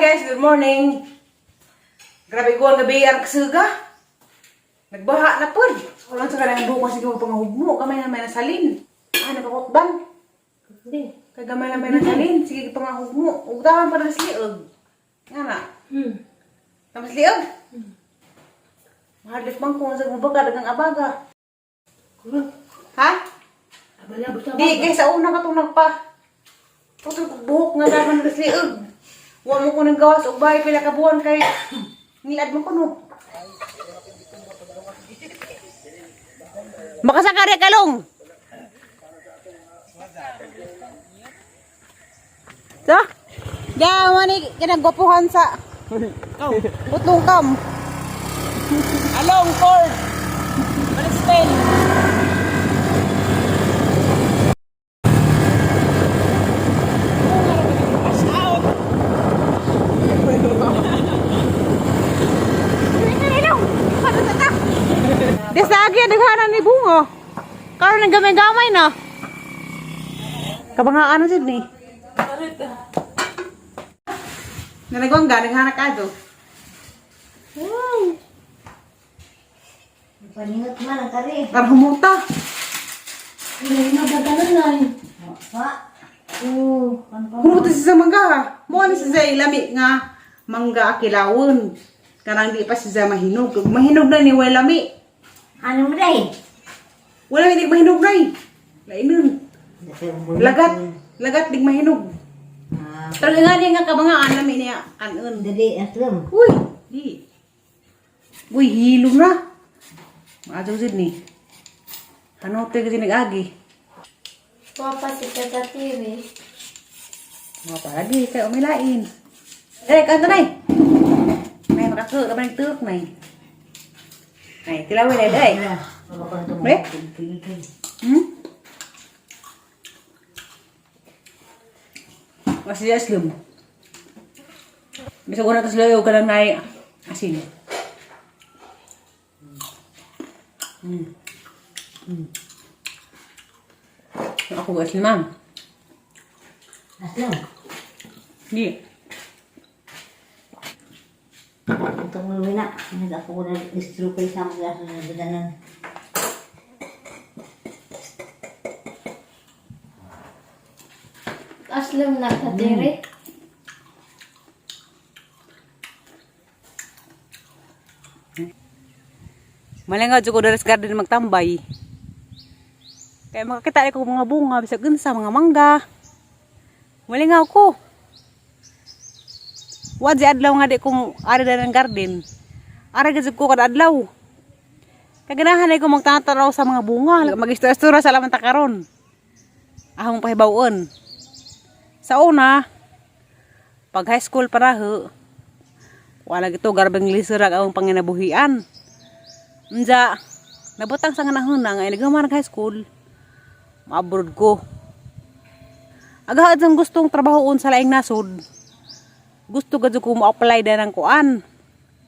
Guys, good morning. Grabe ko ang gabi ang kasuga. Nagbaha na po. Wala sa kanang buko sige mo pangahugmo, gamay na may nasalin. Ah, nagpakutban. Hindi. Kay gamay na may nasalin, sige pangahugmo. Ug tawan pa na sa liog. Nga na. Tamas liog. Mahadlok man kung sa mubaga dagang abaga. Kurang. Ha? Abala, basta Di kay sa una ka tong nagpa. Putol ko buhok nga dagan na sa liog. Wa mo ko nang gawas og bahay pila ka buwan kay nilad mo kuno. Makasakari kalong. So, ya mani kinagwapuhan sa putlong kam. Along cord. Balik spell. Des lagi ang daghanan ni bungo. Karon nang gamay-gamay na. Kabangaan na jud ni. Nalagwang ga naghana ka do. Paningot man ang kari. Karon humuta. Hindi na dagalan na eh. Pa. Oo. Ano pa? Humuta siya sa mangga. Mo ani siya sa lami nga mangga kilawon. Kanang di pa siya mahinog. Kung mahinog na ni way lami. Ano mo dahil? Wala hindi mahinog na eh. Lainon. Lagat. Lagat di mahinog. Ah, Pero nga niya nga kabangaan lami niya kanon. dali aslom. Uy, di. Uy, hilom na. Maadyo jud ni. Ano te kasi nag-agi? Papa si Tata TV. Mga palagi, kay umilain. Eh, kanto nay. Nay, makakuk ka ba ng tuhok, nay? Nay, tilawin na, day. Pre? Masih aslum. Bisa guna tas layo ka lang nay asin. Ako aslim man. Aslom. Di. Itong luwi na. Nag-ako na stroke sa mga nagdanan. Aslom na ka diri. Malingaw jud ko diri sa garden magtambay. Kaya makakita ko mga bunga bisag unsa mga mangga. Malingaw ko. Wa di adlaw nga di ko ari ng garden. Ari gid ko kada adlaw. Kaganahan ay ko magtataraw sa mga bunga. Mag-istura-istura sa laman ta karon. Ahong pahibaw-on. Sa una, pag high school pa raho, wala gito garbeng lisura ang panginabuhian. Unja, nabutang sa nganahon na nga inigama nag high school. Maabroad ko. Agahan ang gustong trabahoon sa laing nasod. Gusto gadyo ko mo-apply na ng kuan.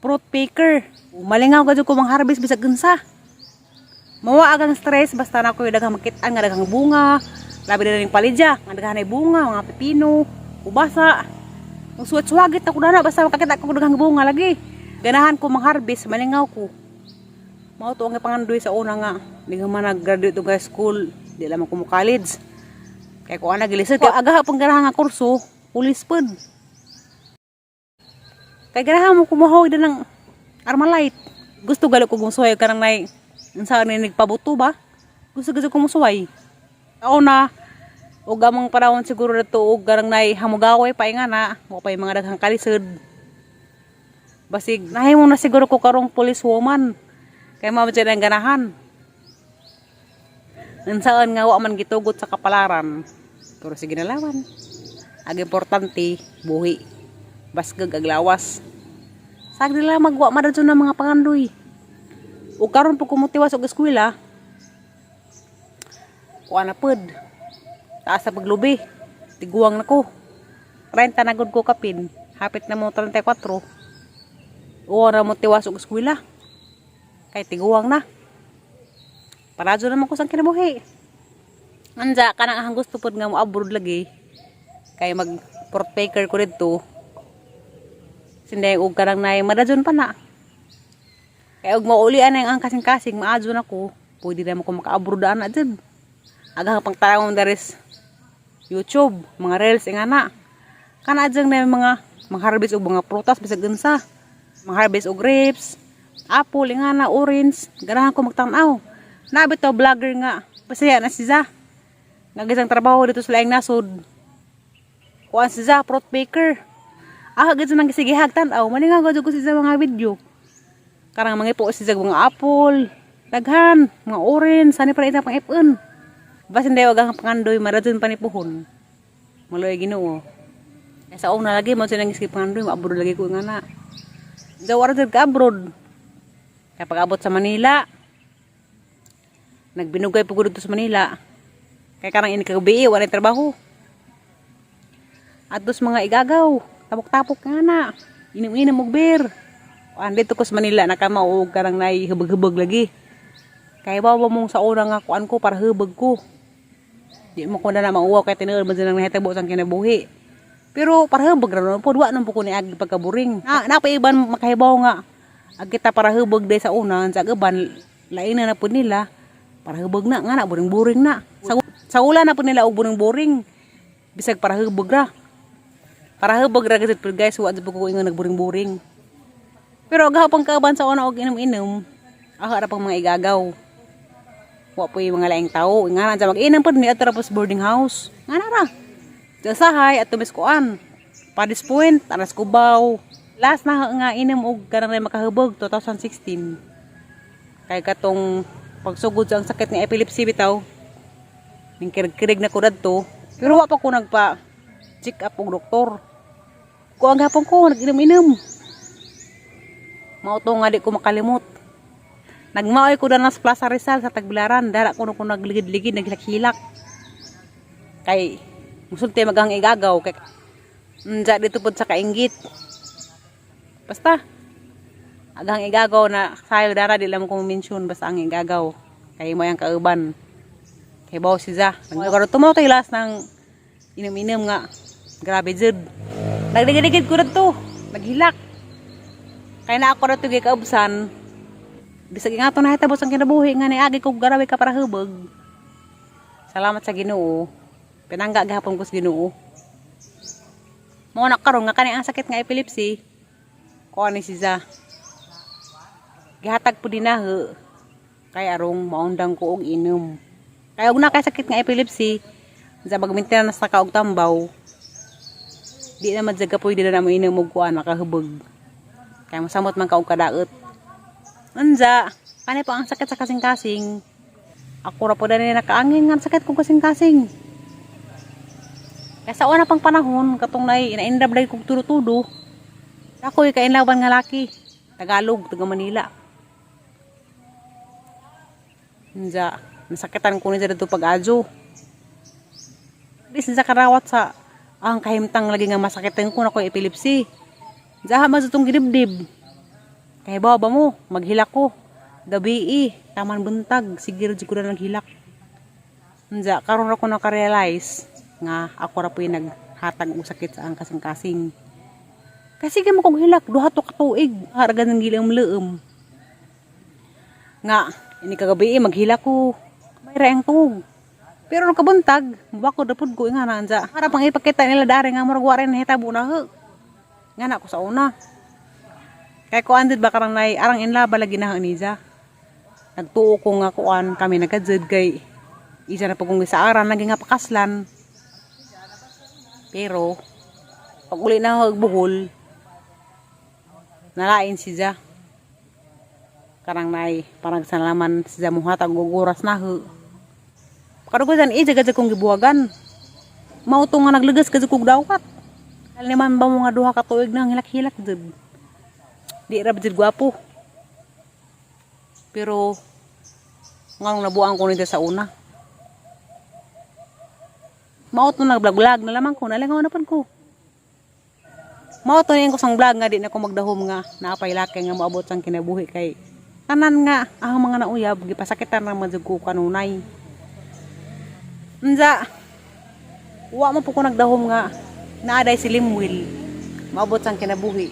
Fruit picker. Malingaw gadyo ko mangharvest bisag unsa. Mawa agang stress basta na ko yung daghang makitaan nga daghang bunga. Labi na ning palidya, nga daghang bunga, mga pipino, ubasa. Magsuwat-suwagit ako dana basta makakita ko daghang bunga lagi. Ganahan ko mangharvest, malingaw ko. Mao to ang ipangandoy sa una nga di ka man nag-graduate og high school, di lamang ko mo college. Kay ko ana gilisod, kay agaha pang ganahan nga kurso, pulis pud. Kay ganahan mo kumuhaw din ng Armalite. Gusto galo ko gumusuway kanang nay unsa ni nagpabuto ba? Gusto gusto ko musuway. Ako na og among panahon siguro na to og garang nay hamugaway pa nga na, wa pa yung mga daghang kalisod. Basig nahimo na siguro ko karong police woman. Kay mao man ang ganahan. Unsaan nga wa man gitugot sa kapalaran. Pero sige na lawan. Ang importante, buhi. Basgag ag lawas. Sag nila magwa madadto na mga pangandoy. O karon pag kumutiwas og eskwela, kuha na pod. Taas sa paglubi. Tiguang na ko. 30 na gud ko kapin. Hapit na mo 34. Uwa na mo tiwas og eskwela. Kay tiguang na. Paradyo naman ko sa kinabuhi. Anja, kanang ang gusto pod nga mo abroad lagi. Kay mag port taker ko didto. Sinday og karang nay madadyon pa na. Kaya og maulian na ang kasing-kasing, maadyon ako. Pwede na mo ko maka-abroad ana dyan. Aga pang taong daris YouTube, mga reels nga na. Kana dyan na yung mga mangharvest og mga prutas bisag unsa. Mangharvest og grapes, apple nga na, orange. Ganahan ko magtan-aw. Nabi to vlogger nga. Pasaya na siya. Nagisang trabaho dito sa laing nasod. Kuan siya, fruit baker. Ah, gid nang gisigihag tan-aw. Maningaw gud ko siya mga video. Karang mga ipo siya mga apple, daghan, mga orange, sani pa ita pang ipon. Basin dayo ang pangandoy, maradun pa ni puhon. Maloy Ginoo. Eh, sa una lagi mo silang isip pangandoy, maabroad lagi ko nga na. Jawara jud ka abroad. Kaya pag-abot sa Manila, nagbinugay po ko dito sa Manila. Kaya karang ini kagabi, wala trabaho. At dos mga igagaw, tapok-tapok nga na. Inom-inom og beer. Andito ko sa Manila, nakamao karang nay hubag-hubag lagi. Kaya bawa mong sa una nga kuan ko para hubag ko. Di mo ko na na mauwaw kay tinuod man silang nahitabo sa kinabuhi. Pero para hubag ra po, wa nang po ko ni agi pagkaburing. Na napaiban makahibaw nga. Ag kita para hubag day sa una, sa gaban lain na na po nila. Para hubag na nga na buring-buring na. Sa ula na po nila og buring-buring. Bisag para hubag ra. Para hubag ra gud po guys, wa jud po ko ingon nagburing-buring. Pero agaw pang kauban sa una og inom-inom, ako ra pang mga igagaw. Wa po yung mga laing tao. Nga na dyan, mag-inom po ni ato ra po sa boarding house. Nga na ra. Sa sahay at tumiskuan. Padis Point, Aras Cubao. Last na nga inom og kanang rin makahubog, 2016. Kay katong pagsugod sa ang sakit nga epilepsy bitaw. Ning kirig-kirig na ko dadto. Pero wa pa ko nagpa check up og doktor. Ko ang gapon ko nag-inom-inom. Mao to nga di ko makalimot. Nagmaoy ko na sa Plaza Rizal sa Tagbilaran. Dara ko ko nagligid-ligid, naghilak-hilak. Kay musulti magang igagaw kay unja dito pod sa kainggit. Basta agang igagaw na sayo dara di lang ko mention basta ang igagaw kay mo yang kauban. Kay bawo si za. Nagkaroon tumaw tay last ng inom-inom nga. Grabe jud. Nagligid-ligid ko dito. Naghilak. Kaya na ako na ito kaubsan. Bisag nga ito nahitabo ang kinabuhi nga niagi ko garawi ka para hubog. Salamat sa Ginoo. Pinangga gihapon ko sa Ginoo. Mo na karon nga kani ang sakit nga epilepsy. Kuan ni siya. Gihatag po dinaho. Kay arong maundang ko og inom. Kay og na kay sakit nga epilepsy, sa pag maintenance na ka og tambaw, di naman jaga pwede na mo inom og kuan makahubog. Kaya masamot man ka og kadaot. Unja, kani pa ang sakit sa kasing-kasing. Ako ra po dani nakaangin nga sakit kong kasing-kasing. Kaya sa una pang panahon, katong nay inaindab lagi kong tudo-tudo. Ako kainlaban nga laki. Tagalog, taga Manila. Unja, nasakitan ko niya dito pag-adyo. Di siya karawat sa ang kahimtang lagi nga masakitan ko na ko epilepsy. Diya man sa itong gidibdib. Kaya ba ba mo, maghilak ko. Gabi eh, taman buntag, sige ra jud ko na naghilak. Unja, karon ra ko naka-realize nga ako ra po yung naghatag og sakit sa ang kasing-kasing. Kasi sige mo kog hilak, duha to ka tuig, haragan ng gilang leem. Nga, ini kagabi eh, maghilak ko. May ra ang tuog. Pero nung kabuntag, bako na pud ko nga na anja. Para pang ipakita nila dari nga murag wa rin nahitabo na ho. Nga na ako sa una. Kay kuan did ba karang nay arang inlaba lagi na niya. Nagtuo ko nga kuan kami nagkadzud kay isa na pagkong sa aran lagi nga pakaslan. Pero pag uli na ako buhol, nalain siya. Karang nay parang sa nalaman siya muhatag og oras na ho. Karugutan eh, jaga kong gibuwagan. Mao to nga naglagas kadto kog dawat. Alin man ba mo nga duha ka tuig na ang hilak-hilak jud. Di ra jud gwapo. Pero nganong nabuang ko nito sa una. Mao to nag-vlog na lamang ko, nalingaw na pud ko. Mao to ko sang vlog nga di na ko magdahom nga naapay laki nga moabot sang kinabuhi kay tanan nga ang mga nauyab gipasakitan ra man jud ko kanunay. Unsa, wa mo po ko nagdahom nga naaday si Limwil. Maabot sang kinabuhi.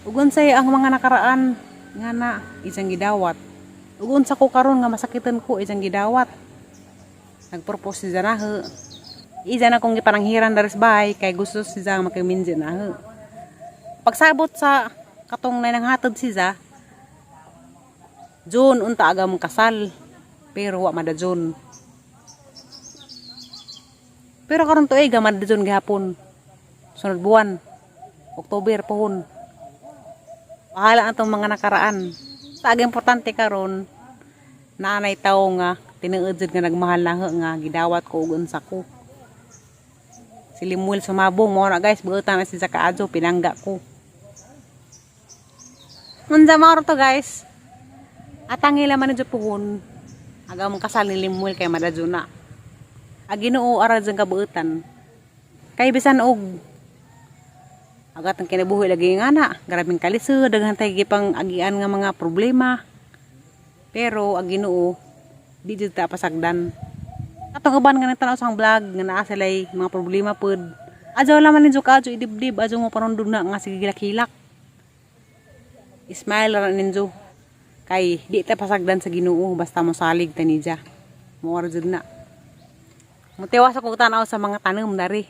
Ug unsay ang mga nakaraan nga na isang gidawat. Ug unsa ko karon nga masakitan ko isang gidawat. Nagpropose si Zanahe. Iza na kong gipananghiran daris bahay kay gusto si Za makiminzi na. Pagsabot sa katong nananghatod si Za, June unta aga mong kasal pero wa mada June. Pero karon tuig mada June gihapon. Sunod buwan, October pohon. Bahala ang tong mga nakaraan. Sa aga importante karon naanay tawo nga tinuod jud nga nagmahal na nga gidawat ko ug unsa ko. Si Limuel sumabong mo na guys, buotan na si Zakaadjo pinangga ko. Unsa mao to guys? At ang ila man jud puhon. Aga mong kasal ni Limuel kay madadyo na. Ag Ginoo ara jud kabuotan. Kay bisan og agat ang kinabuhi lagi nga na, grabing kalisod, daghan tay gipang agian nga mga problema. Pero ang Ginoo di jud ta pasagdan. Atong uban nga nagtan-aw sa akong vlog nga naa sila'y mga problema pod. Adyaw laman ninyo kaadyo idibdib, adyaw mo panundog na nga sige gilak-hilak. Smile ra ninyo. Kay di ta pasagdan sa Ginoo basta mosalig ta niya. Mo ra jud na. Mutiwas ako tan-aw sa mga tanom dari.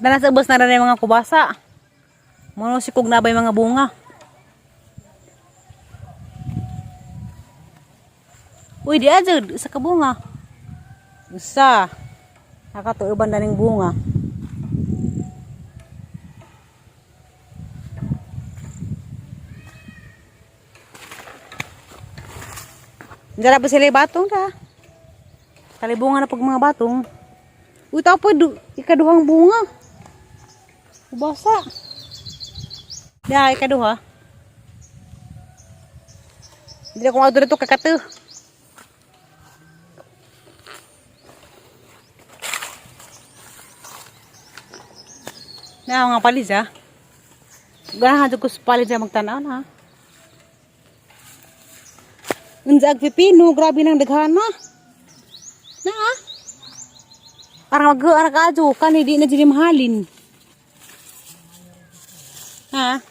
Dala sa ubos na rin mga kubasa. Mono sikog na ba'y mga bunga. Uy, di ajud, isa ka bunga. Usa. Nakatuuban na ning bunga. Dara pa sila yung batong ka. Talibunga na pag mga batong. Uy, tao po, ikaduhang bunga. Ubasa. Da, ikaduha. Hindi na kung ano dito kakatu. Na mga palis ha. Ganahan jud ko sa palis ha magtanaw na. Unsa ag pipino, grabe nang daghana. Na ah. Parang mag-ara ka adyo, kani di na dili mahalin. Ha?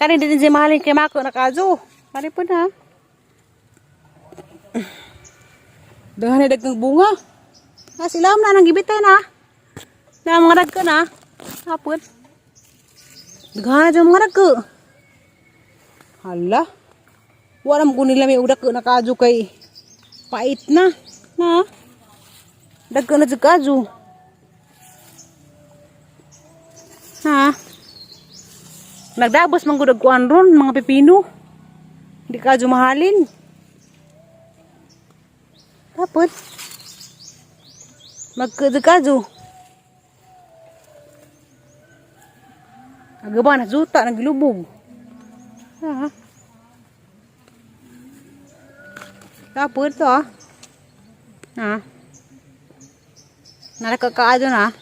Kani di na dili mahalin kay mako na kaadyo. Kani po na. Daghan na daghang bunga. Ah, sila na nang gibitin ha. Na mga dagko na. Hapon. Daghan na dyan mga dagko. Hala. Wala mo nila may udak na kaadyo kay pait na. Na. Dagko na dyan kaadyo. Ha? Nagdabos man gud og kuan ron mga pipino. Hindi kaadyo mahalin. Tapos magkadyo. Agaba na juta naglubog. Ha? Tapos to ah. Ha? Narakakaado na.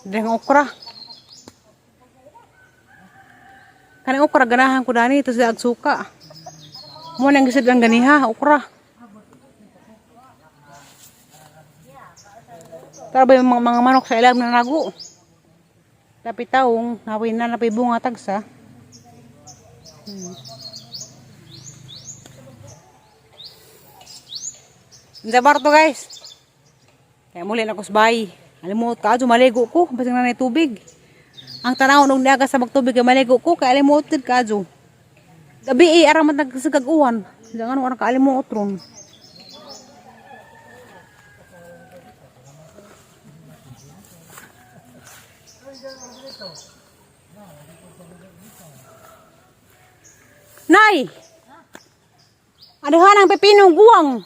Dahil okra. Kaning okra ganahan ko dani ito sa agsuka. Mo nang gisud ang ganiha okra. Tara ba yung mga manok sa ilam na nago? Dapat taong nawin na napay bunga tagsa. Unsa barto guys? Kaya muli na ko sa bahay. Alimot ka, adyo maligo ko. Basig na tubig. Ang tanaw nung niaga sa magtubig kay maligo ko, kay alimot gid ka adyo. Gabi eh, aramat nagsigag uwan. Jangan orang kaalimot ron. Nay! Aduhan ang pipinong guwang.